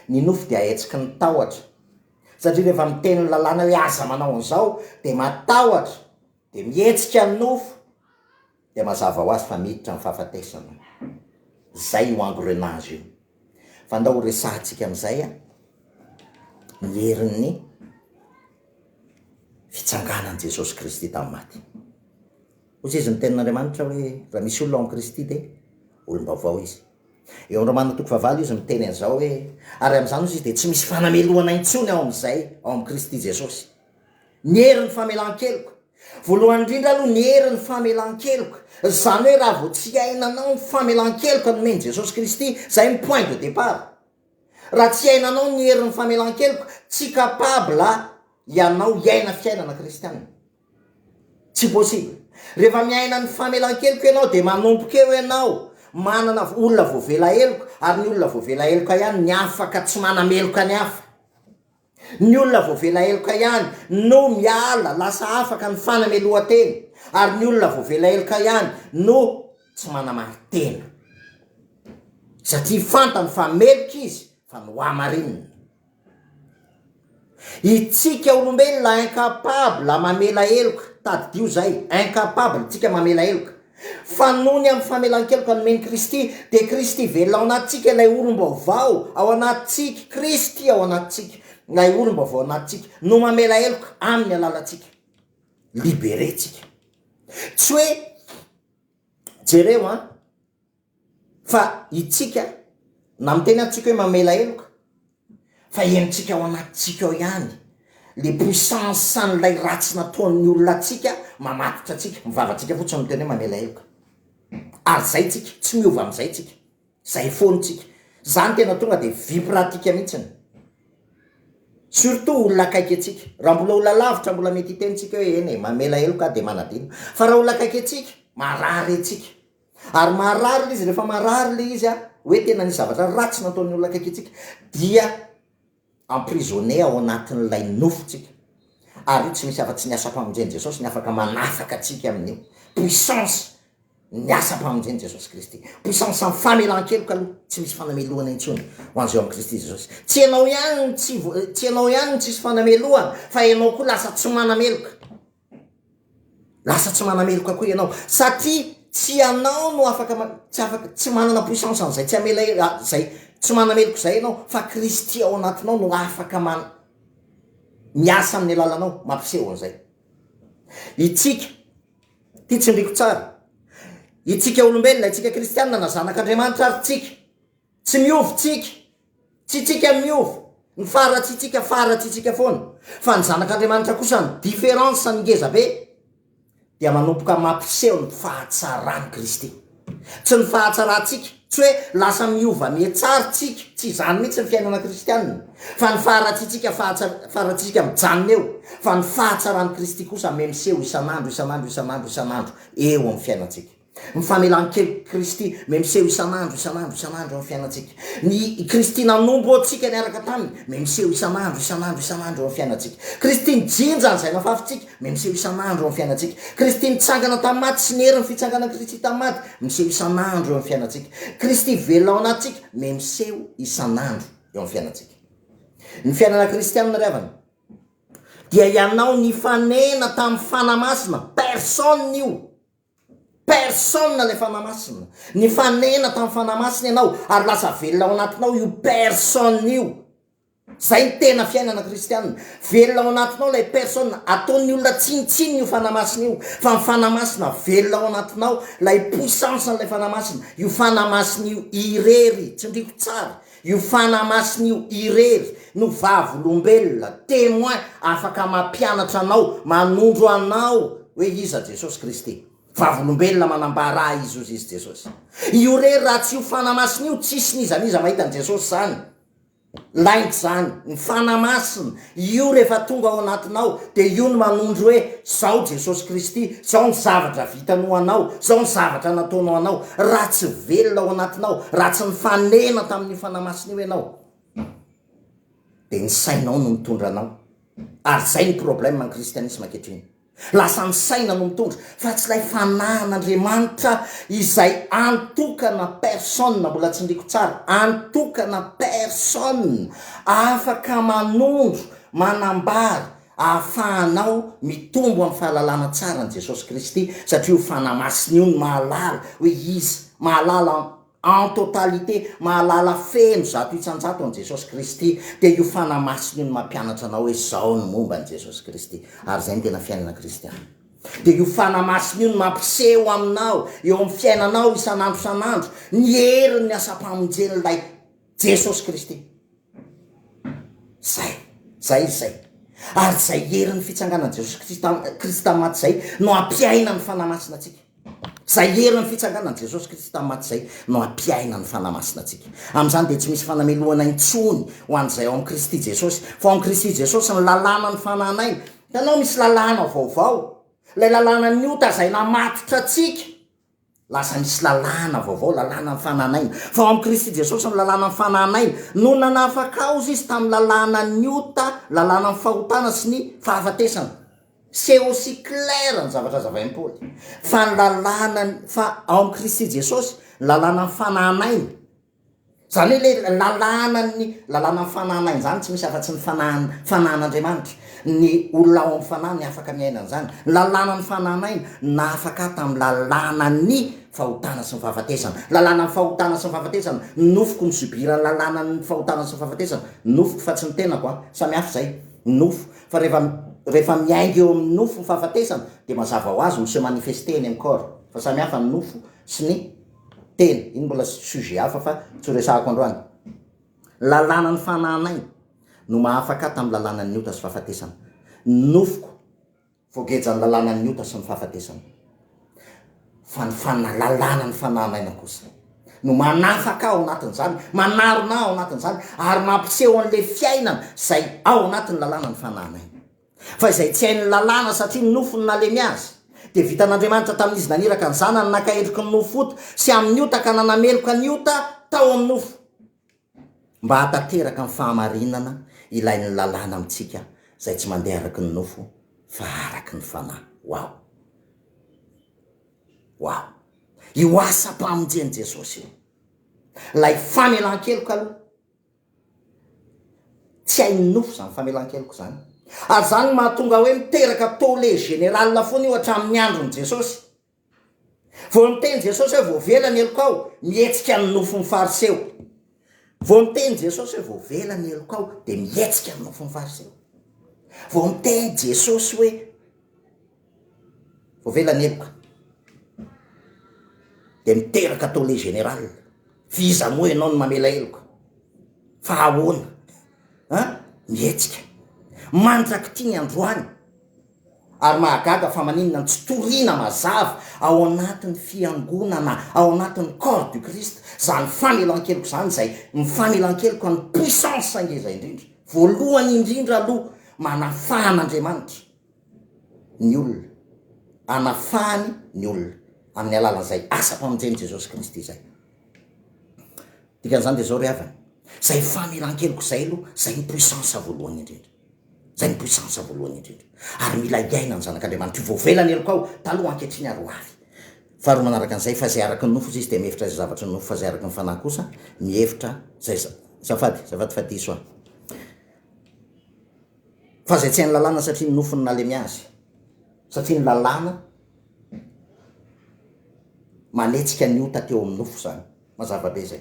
Ny nofo dia ahetsiky ny tahotra. Satria rehefa miteny ny lalàna hoe aza manao an'izao dia matahotra, dia mihetsika ny nofo, dia mazava ho azy fa miditra ny fahafatesana. Zay io engrenage io. Fa ndao ho resahantsika amin'izay ny herin'ny fitsanganan'i Jesosy Kristy tamin'ny maty. Hoy izy ny tenin'Andriamanitra hoe raha misy olona ao amin'i Kristy dia olom-baovao izy. Eo amin'ny Romana toko fahavalo izy miteny an'izao hoe ary amin'izany hozy izy dia tsy misy fanamelohana intsony ao amin'izay ao amin'i Kristy Jesosy. Ny herin'ny famelan-keloka. Voalohany indrindra aloha ny herin'ny famelan-keloka. Izany hoe raha vao tsy iainanao ny famelan-keloka nomen'i Jesosy Kristy, izay ny point de départ. Raha tsy iainanao ny herin'ny famelan-keloka, tsy capable ianao hiaina fiainana kristiana. Tsy possible. Rehefa miaina ny famelan-keloka ianao dia manomboka eo ianao manana olona voavela heloka, ary ny olona voavela heloka ihany ny afaka tsy manameloka ny hafa. Ny olona voavela heloka ihany no miala lasa afaka ny fanamelohan-tena, ary ny olona voavela heloka ihany no tsy manamari-tena. Satria fantany fa meloka izy fa nohamarinina. Itsika olombelona incapable mamela heloka, tadidio zay, incapable tsika mamela heloka. Fa noho ny amin'ny famelan-keloka nomen'i Kristy, dia Kristy velona ao anatintsika, ilay olom-baovao ao anatintsika, Kristy ao anatintsika, ilay olom-baovao anatintsika, no mamela heloka amin'ny alalantsika. Libéré tsika. Tsy hoe, jereo an, Fa itsika, na miteny ary tsika hoe mamela heloka, fa henontsika ao anatintsika ao ihany le puissance an'ilay ratsy nataon'ny olona antsika mamatotra antsika, ny vavantsika fotsiny miteny hoe mamela heloka. Ary zay tsika, tsy miova am'zay tsika, zay foana tsika. Zany tena tonga de vie pratique mihitsiny. Surtout olona akaiky antsika. Raha mbola olona lavitra mbola mety hiteny tsika hoe eny e, mamela heloka aho de manadino. Fa raha olona akaiky antsika, marary antsika. Ary marary le izy, rehefa marary le izy a, hoe tena nisy zavatra ratsy nataon'ny olona akaiky antsika, dia emprisonné ao anatin'ilay nofontsika. Ary io tsy misy afa-tsy ny asam-pamonjen'i Jesosy ny afaka manafaka antsika amin'io. Puissance ny asam-pamonjen'i Jesosy Kristy. Puissance amin'ny famelan-keloka aloha, tsy misy fanamelohana intsony ho an'izay ao amin'i Kristy Jesosy. Tsy ianao ihany no tsy, tsy ianao ihany no tsisy fanamelohana, fa ianao koa lasa tsy manameloka. Lasa tsy manameloka koa ianao satria tsy ianao no afaka tsy afaka tsy manana puissance an'izay tsy hamela zay tsy manameloka izay ianao fa Kristy ao anatinao no afaka man miasa amin'ny alalanao mampiseho an'izay. Itsika, ty tsindriko tsara, itsika olombelona, itsika kristianina na zanak'Andriamanitra ary tsika, Tsy miova tsika. Tsy tsika miova. Ny faharatsiantsika faharatsiantsika foana. Fa ny zanak'Andriamanitra kosa ny différence ny ngeza be dia manomboka mampiseho ny fahatsaran'i Kristy. Tsy ny fahatsarantsika, tsy hoe lasa miova mihatsara tsika, tsy izany mihitsy ny fiainana kristianina. Fa ny faharatsiantsika faharatsiantsika mijanona eo, fa ny fahatsaran'i Kristy kosa miha-miseho isan'andro isan'andro isan'andro isan'andro eo amin'ny fiainantsika. Ny famelan-kelok'i Kristy miha-miseho isan'andro, isan'andro, isan'andro eo amin'ny fiainantsika. Ny i Kristy nanompo antsika niaraka taminy, miha-miseho isan'andro, isan'andro, isan'andro eo amin'ny fiainantsika. Kristy nijinja an'izay nafafintsika, miha-miseho isan'andro eo amin'ny fiainantsika. Kristy nitsangana tamin'ny maty sy ny herin'ny fitsanganan'i Kristy tamin'ny maty, miseho isan'andro eo amin'ny fiainantsika. Kristy velona ao anatintsika, miha-miseho isan'andro eo amin'ny fiainantsika. Ny fiainana kristianina ry havana, dia ianao nifanena tamin'ny Fanahy Masina, personne io. Personne ilay Fanahy Masina. Nifanena tamin'ny Fanahy Masina ianao ary lasa velona ao anatinao io personne io. Zay ny tena fiainana kristianina. Velona ao anatinao ilay personne. Ataon'ny olona tsinontsinona io Fanahy Masina io. Fa ny Fanahy Masina velona ao anatinao, ilay puissance an'ilay Fanahy Masina. Io Fanahy Masina io irery, tsindriko tsara, io Fanahy Masina io irery no vavolombelona, témoin, afaka mampianatra anao, manondro anao hoe iza Jesosy Kristy. Vavolombelona manambara ahy izy hozy izy Jesosy. Io irery raha tsy io Fanahy Masina io tsisy n'iza n'iza mahita an'i Jesosy zany. Lainga izany. Ny Fanahy Masina, io rehefa tonga ao anatinao, dia io no manondro hoe, zao Jesosy Kristy, zao ny zavatra vitany ho anao, zao ny zavatra nataony ho anao. Raha tsy velona ao anatinao, raha tsy nifanena tamin'io Fanahy Masina io ianao, dia ny sainao no mitondra anao. Ary izay ny problème ny kristianisma ankehitriny. Lasa ny saina no mitondra fa tsy ilay fanahin'Andriamanitra izay antokana personne, mbola tsindriko tsara, antokana personne afaka manondro, manambara, ahafahanao mitombo amin'ny fahalalana tsara an'i Jesosy Kristy satria io Fanahy Masina io no mahalala hoe iza, mahalala en totalité, mahalala feno 100% an'i Jesosy Kristy, dia io Fanahy Masina io no mampianatra anao hoe zao ny momba an'i Jesosy Kristy, ary izay no tena fiainana kristiana. Dia io Fanahy Masina io no mampiseho aminao, eo amin'ny fiainanao isan'andro isan'andro, ny herin'ny asam-pamonjen'ilay Jesosy Kristy. Zay, zay izay. Ary izay herin'ny fitsanganan'i Jesosy Kristy tamin'ny maty izay no hampiaina ny Fanahy Masina antsika. Izay herin'ny fitsanganan'i Jesosy Kristy tamin'ny maty izay no hampiaina ny Fanahy Masina antsika. Amin'izany dia tsy misy fanamelohana intsony ho an'izay ao amin'i Kristy Jesosy. Fa ao amin'i Kristy Jesosy ny lalànan'ny fanan'aina. Hitanao misy lalàna vaovao. Ilay lalànan'ny ota izay namatotra antsika. Lasa misy lalàna vaovao, lalànan'ny fanan'aina. Fa ao amin'i Kristy Jesosy ny lalànan'ny fanan'aina. No nanafaka azy Izy tamin'ny lalànan'ny ota, lalànan'ny fahotana sy ny fahafatesana. C'est aussi clair ny zavatra azavain'i Paoly. Fa ny lalànan'ny, fa ao amin'i Kristy Jesosy, ny lalànan'ny fanan'aina. Izany hoe ilay lalànan'ny, lalànan'ny fanahana izany tsy misy afa-tsy ny fanahin, fanahin'Andriamanitra. Ny olona ao amin'ny fanahy ny afaka miaina an'izany. Ny lalànan'ny fanahinaina nahafaka ahy tamin'ny lalànan'ny fahotana sy ny fahafatesana. Lalànan'ny fahotana sy ny fahafatesana, ny nofoko mi-subir ny lalànan'ny fahotana sy ny fahafatesana. Ny nofoko fa tsy ny tenako an. Samy hafa izay. Ny nofo. Fa rehefa, rehefa miainga eo amin'ny nofo ny fahafatesana dia mazava ho azy mi-se manifester eny amin'ny corps. Fa samy hafa ny nofo sy ny. Tena, iny mbola sujet hafa fa tsy ho resahako androany. Lalànan'ny fanahinay no mahafaka ahy tamin'ny lalànan'ny ota sy fahafatesana. Ny nofoko voagejan'ny lalànan'ny ota sy ny fahafatesana. Fa ny fana, lalànan'ny fanahinaina kosa no manafaka ahy ao anatin'izany, manarona ahy ao anatin'izany ary mampiseho an'ilay fiainana izay ao anatin'ny lalànan'ny fanahinaina. Fa izay tsy hain'ny lalàna satria ny nofo no nalemy azy, dia vitan'Andriamanitra tamin'izy naniraka ny Zanany naka endriky ny nofo ota sy amin'ny ota ka nanameloka ny ota tao amin'ny nofo, mba hahatanteraka ny fahamarinana ilain'ny lalàna amintsika izay tsy mandeha araka ny nofo fa araka ny Fanahy. Wow! Wow! Io asam-pamonjen'i Jesosy io, ilay famelan-keloka aloha, Tsy hain'ny nofo izany famelan-keloka izany. Ary izany no mahatonga hoe miteraka tollé général foana io hatramin'ny andron'i Jesosy. Vao niteny Jesosy hoe voavela ny helokao, mihetsika ny nofon'ny Fariseo. Vao niteny Jesosy hoe voavela ny helokao, dia mihetsika ny nofon'ny Fariseo. Vao niteny Jesosy hoe voavela ny heloka, dia miteraka tollé général. F'iza moa ianao no mamela heloka? Fa ahoana an? Mihetsika. Mandrak'ity ny androany. Ary mahagaga fa maninona no tsy toriana mazava ao anatin'ny fiangonana, ao anatin'ny corps du Christ, zany famelan-keloka zany izay ny famelan-keloka ny puissance ngeza indrindra. Voalohany indrindra aloha manafahan'Andriamanitra ny olona, anafahany ny olona amin'ny alalan'izay asam-pamonjen'i Jesosy Kristy izay. Dikan'izany dia izao ry havana, izay famelan-keloka izay aloha, izay ny puissance voalohany indrindra. Izay ny puissance voalohany indrindra. Ary mila hiaina ny zanak'Andriamanitra. Io voavela ny helokao, taloha, ankehitriny ary ho avy. Faharoa manaraka an'izay, fa izay araka ny nofo izy dia mihevitra izay zavatry ny nofo, fa izay araka ny fanahy kosa mihevitra izay, azafady, azafady fa diso aho. Fa izay tsy hain'ny lalàna satria ny nofo no nalemy azy, satria ny lalàna manetsika ny ota teo amin'ny nofo izany. Mazava be izay.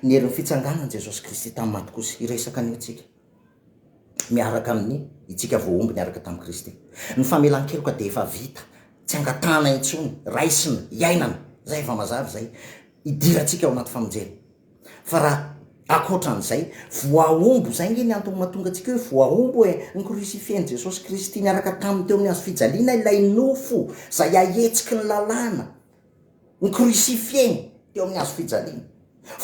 Ny herin'ny fitsanganan'i Jesosy Kristy tamin'ny maty kosa, hiresaka an'io tsika, miaraka amin'ny itsika voahombo niaraka tamin'i Kristy. Ny famelan-keloka dia efa vita, tsy angatahana intsony, raisina, iainana, izay efa mazava izay, hidirantsika ao anaty famonjena. Fa raha ankoatran'izay, voahombo, izay nge ny antony mahatonga antsika hoe voahombo e, ni-crucifier-n'i Jesosy Kristy niaraka taminy teo amin'ny hazo fijaliana ilay nofo izay ahetsiky ny lalàna, ni-crucifier-ny teo amin'ny hazo fijaliana.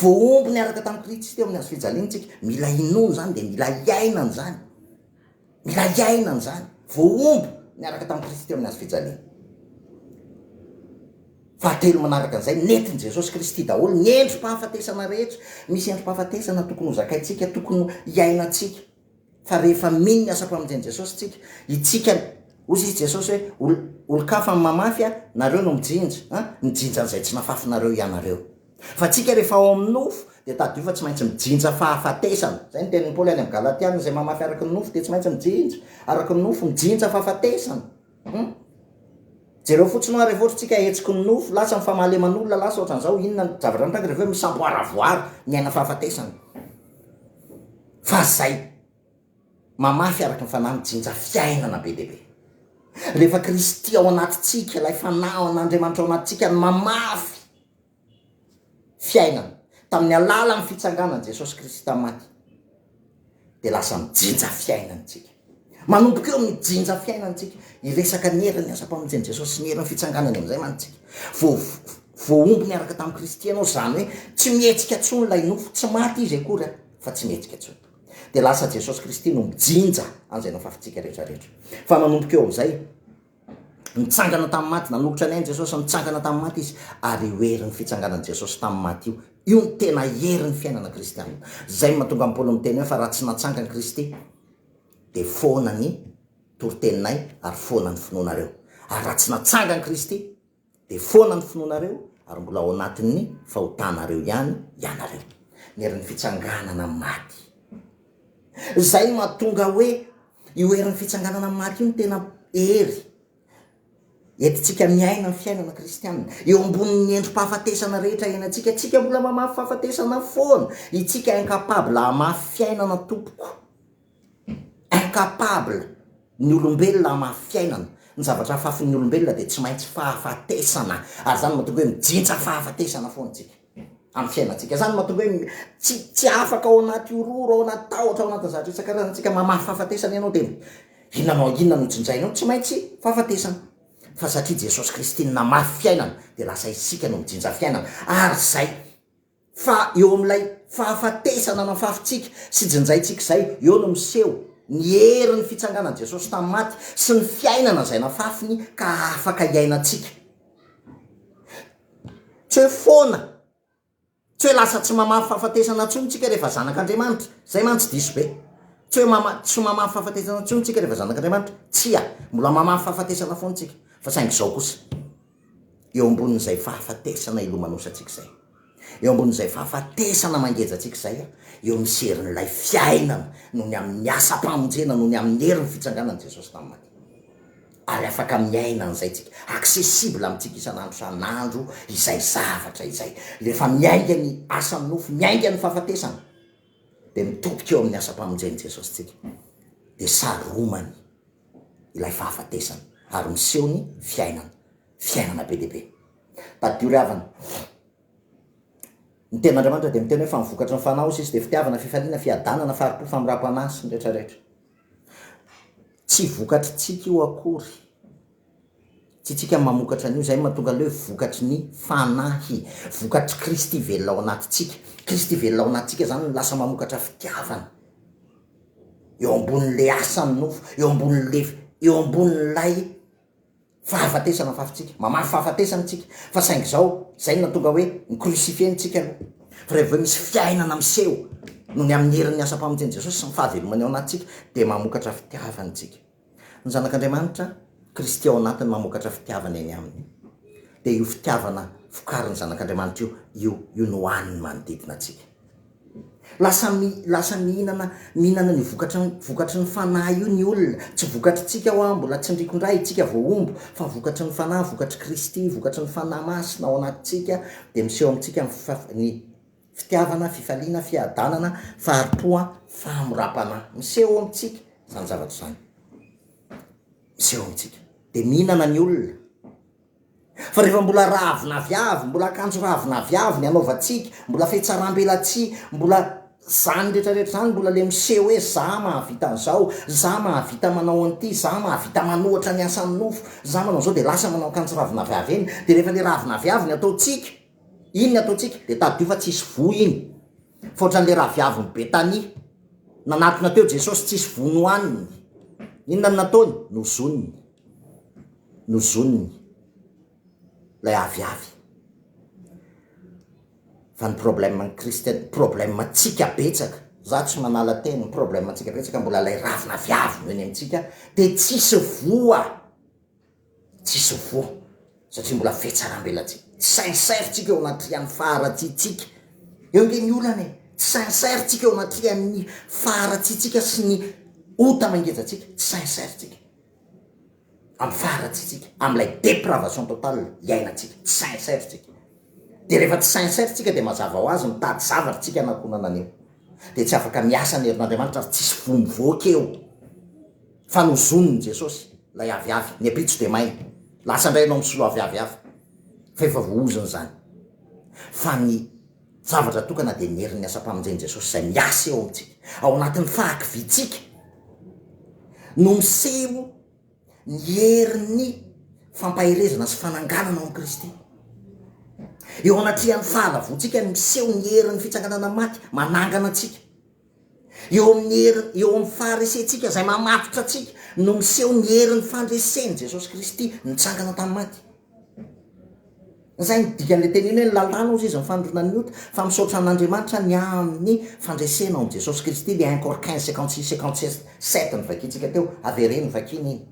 Voahombo niaraka tamin'i Kristy teo amin'ny hazo fijaliana isika, mila inoana izany dia mila iainana izany. Mila iainana izany. Voahombo niaraka tamin'i Kristy teo amin'ny hazo fijaliana. Fahatelo manaraka an'izay, nentin'i Jesosy Kristy daholo ny endri-pahafatesana rehetra. Misy endri-pahafatesana tokony hozakaintsika, tokony hiainantsika. Fa rehefa mino ny asam-pamonjen'i Jesosy tsika, itsika. Hoy izy Jesosy hoe, Ol, olon-kafa no mamafy a, nareo no mijinja, an, mijinja an'izay tsy nafafinareo ianareo. Fa tsika rehefa ao amin'ny nofo, dia tadidio fa tsy maintsy mijinja fahafatesana. Izay no tenin'i Paoly any amin'ny Galatiana, izay mamafy araka ny nofo dia tsy maintsy mijinja araka ny nofo, mijinja fahafatesana. Hum. Jereo fotsiny hoa rehefa ohatra tsika hetsiky ny nofo, lasa ny famahaleman'olona, lasa ohatran'izao, inona ny zavatra mitranga rehefa hoe misamboaravoara, miaina fahafatesana. Fa zay. Mamafy araka ny Fanahy mijinja fiainana be dia be. Rehefa Kristy ao anatintsika, ilay Fanahy ao an'Andriamanitra ao anatintsika no mamafy fiainana tamin'ny alalan'ny fitsanganan'i Jesosy Kristy tamin'ny maty, dia lasa mijinja fiainana isika. Manomboka eo mijinja fiainana isika. Hiresaka ny herin'ny asam-pamonjen'i Jesosy sy ny herin'ny fitsanganany amin'izay mantsy isika. Vao voahombo niaraka tamin'i Kristy ianao, izany hoe tsy mihetsika intsony ilay nofo, tsy maty izy akory fa tsy mihetsika intsony. Dia lasa Jesosy Kristy no mijinja an'izay nofafintsika rehetra rehetra. Fa manomboka eo amin'izay, nitsangana tamin'ny maty, nanolotra ny ainy Jesosy, nitsangana tamin'ny maty Izy, ary io herin'ny fitsanganan'i Jesosy tamin'ny maty io, io no tena herin'ny fiainana kristianina. Izay no mahatonga an'i Paoly miteny hoe fa raha tsy natsangan'i Kristy, dia foana ny toriteninay ary foana ny finoanareo. Ary raha tsy natsangan'i Kristy, Dia foana ny finoanareo ary mbola ao anatin'ny fahotanareo ihany ianareo. Ny herin'ny fitsanganana amin'ny maty. Izay no mahatonga hoe io herin'ny fitsanganana amin'ny maty io no tena hery entintsika miaina ny fiainana kristianina. Eo ambonin'ny endri-pahafatesana rehetra iainantsika, tsika mbola mamafy fahafatesana foana. Itsika incapable hamafy fiainana tompoko. Incapable ny olombelona hamafy fiainana. Ny zavatra afafin'ny olombelona dia tsy maintsy fahafatesana. Ary izany no mahatonga hoe mijinja fahafatesana foana isika amin'ny fiainantsika. Izany no mahatonga hoe tsy tsy afaka ao anaty horohoro, ao anaty tahotra, ao anatin'ny zavatra isan-karazany isika. Mamafy fahafatesana ianao dia inona no inona no jinjainao? Tsy maintsy fahafatesana. Fa satria Jesosy Kristy no namafy fiainana dia lasa isika no mijinja fiainana. Ary izay Fa eo amin'ilay fahafatesana nafafintsika sy jinjaintsika izay, eo no miseho ny herin'ny fitsanganan'i Jesosy tamin'ny maty sy ny fiainana izay nafafiny ka afaka iainantsika. Tsy hoe foana, tsy hoe lasa tsy mamafy fahafatesana intsony tsika rehefa zanak'Andriamanitra, izay mantsy diso be. Tsy hoe mama, tsy mamafy fahafatesana intsony tsika rehefa zanak'Andriamanitra, tsia, mbola mamafy fahafatesana foana tsika, fa saingy izao kosa, eo ambonin'izay fahafatesana ilomanosantsika izay, eo ambonin'izay fahafatesana mangeja antsika izay, eo misy herin'ilay fiainana noho ny amin'ny asam-pamonjena, noho ny amin'ny herin'ny fitsanganan'i Jesosy tamin'ny maty. Ary afaka miaina an'izay tsika, accessible amintsika isan'andro isan'andro izay zavatra izay. Rehefa miainga ny asan'ny nofo, miainga ny fahafatesana, dia mitodika eo amin'ny asam-pamonjen'i Jesosy tsika, dia saromany. ilay fahafatesana ary miseho ny fiainana, fiainana be dia be. Tadidio ry havana, ny tenin'Andriamanitra dia miteny hoe fa ny vokatry ny fanahy hoy izy dia fitiavana, fifaliana, fiadanana, fahari-po, famindram-panahy sy ny rehetra rehetra. Tsy vokatritsika io akory, tsy tsika no mamokatra an'io, izay no mahatonga an'ilay hoe vokatry ny fanahy, vokatr'i Kristy velona ao anatintsika. Kristy velona ao anatintsika izany no lasa mamokatra fitiavana. eo ambonin'le asan'ny nofo, eo ambonin'le eo ambonin'ilay fahafatesana afafintsika, mamafy fahafatesana tsika, fa saingy zao, zay no nahatonga hoe ni-crucifier-ny tsika aloha, fa rehefa avy eo misy fiainana miseho noho ny amin'ny herin'ny asam-pamonjen'i Jesosy sy ny fahavelomany ao anatintsika, dia mamokatra fitiavana tsika. Ny zanak'Andriamanitra, Kristy ao anatiny mamokatra fitiavana eny aminy. Dia io fitiavana vokarin'ny zanak'Andriamanitra io, io, io no hanin'ny manodidina antsika. Lasa mi, lasa mihinana, mihinana an'io vokatry ny, vokatry ny Fanahy io ny olona. Tsy vokatritsika hoa, mbola tsindriko indray, itsika voahombo, fa vokatry ny Fanahy, vokatr'i Kristy, vokatry ny Fanahy Masina ao anatintsika, dia miseho amintsika ny fa, ny fitiavana, fifaliana, fiadanana, fahari-po, fahamoram-panahy. Miseho amintsika izany zavatra izany. Miseho amintsika. Dia mihinana ny olona. Fa rehefa mbola ravin'aviavy, mbola akanjo ravin'aviavy ny anaovantsika, mbola fihatsaram-belatsihy, mbola zany rehetra rehetra zany, mbola le miseho hoe za mahavita an'izao, za mahavita manao an'ity, za mahavita manohatra ny asan'ny nofo, za manao an'izao, de lasa manao akanjo ravin'aviavy eny, de rehefa le ravin'aviavy ny ataontsika, iny ny ataontsika, de tadidio fa tsisy voa iny, fa ohatran'le raviavin'i Betania, nanatona teo Jesosy tsisy voa nohaniny, inona no nataony? Nozoniny. nozoniny ilay aviavy. Fa ny problème ny kristiana, problème tsika betsaka, za tsy manala teny, ny problème tsika betsaka mbola ilay ravina aviavy no eny amintsika de tsisy voa. Tsisy voa satria mbola fihatsarambelatsihy. Tsy sincère tsika eo anatrehan'ny faharatsiantsika. Eo ange ny olana e! Tsy sincère tsika eo anatrehan'ny faharatsiantsika sy ny ota mangeja antsika. Tsy sincère tsika amin'ny faharatsiantsika, amin'ilay dépravation totale iainantsika. Tsy sincère tsika. Dia rehefa tsy sincère tsika dia mazava ho azy mitady zavatra tsika hanakonana an'io. Dia tsy afaka miasa ny herin'Andriamanitra ary tsisy voa mivoaka eo. Fa nozonin'i Jesosy ilay aviavy, ny ampitso dia maina. Lasa indray ianao misolo aviavy hafa, fa efa voaozona izany. Fa ny zavatra tokana dia ny herin'ny asam-pamonjen'i Jesosy izay miasa eo amintsika. Ao anatin'ny fahakiviantsika no miseho ny herin'ny fampaherezana sy fananganana ao amin'i Kristy. Eo anatrehan'ny fahalavoantsika no miseho ny herin'ny fitsanganana maty manangana antsika. Eo amin'ny hery, eo amin'ny faharesentsika izay mamatotra antsika no miseho ny herin'ny fandresen'i Jesosy Kristy nitsangana tamin'ny maty. Izay ny dikan'ilay teny iny hoe ny lalàna hozy izy ny fanondroana ny ota, fa misaotra an'Andriamanitra ny amin'ny fandresena ao amin'i Jesosy Kristy, le un Cor 15 56 57 novakintsika teo, avereno vakiana iny.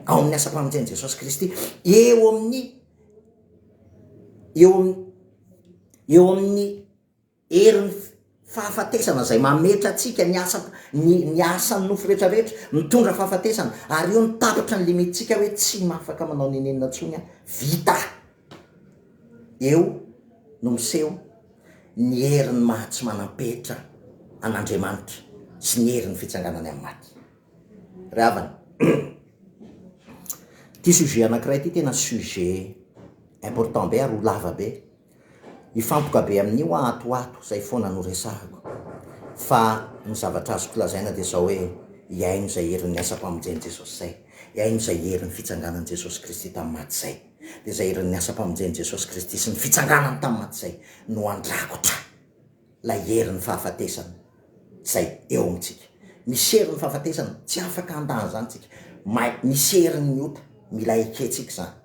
Ao amin'ny asam-pamonjen'i Jesosy Kristy, eo amin'ny eo amin'ny eo amin'ny Herin'ny fahafatesana izay mametra antsika ny asa ny ny asan'ny nofo rehetra rehetra mitondra fahafatesana ary eo no tapitra ny limite-tsika hoe tsy afaka manao n'inon'inona intsony aho, vita! Eo no miseho ny herin'ny maha tsy manam-petra an'Andriamanitra sy ny herin'ny fitsanganany amin'ny maty. Ry havana, ity sujet anankiray ity tena sujet important be ary ho lava be. Hifantoka be amin'io aho ato ho ato, izay foana no resahako. Fa ny zavatra azoko lazaina dia izao hoe, hihaino izay herin'ny asam-pamonjen'i Jesosy izay, hihaino izay herin'ny fitsanganan'i Jesosy Kristy tamin'ny maty izay. Dia izay herin'ny asam-pamonjen'i Jesosy Kristy sy ny fitsanganany tamin'ny maty izay no handrakotra ilay herin'ny fahafatesana izay eo amintsika. Misy herin'ny fahafatesana, tsy afaka handà an'izany isika. Misy herin'ny ota, mila ekentsika izany.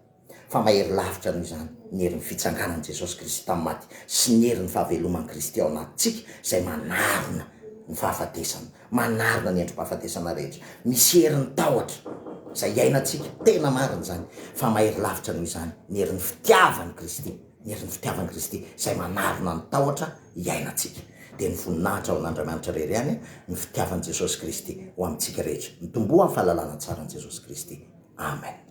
Fa mahery lavitra noho izany ny herin'ny fitsanganan'i Jesosy Kristy tamin'ny maty sy ny herin'ny fahaveloman'i Kristy ao anatintsika izay manarona ny fahafatesana, manarona ny endri-pahafatesana rehetra. Misy herin'ny tahotra izay iainantsika, tena marina izany, fa mahery lavitra noho izany ny herin'ny fitiavan'i Kristy, ny herin'ny fitiavan'i Kristy izay manarona ny tahotra iainantsika. Dia ny voninahitra ho an'Andriamanitra irery ihany, ny fitiavan'i Jesosy Kristy ho amintsika rehetra. Mitomboa amin'ny fahalalana tsara an'i Jesosy Kristy. Amen.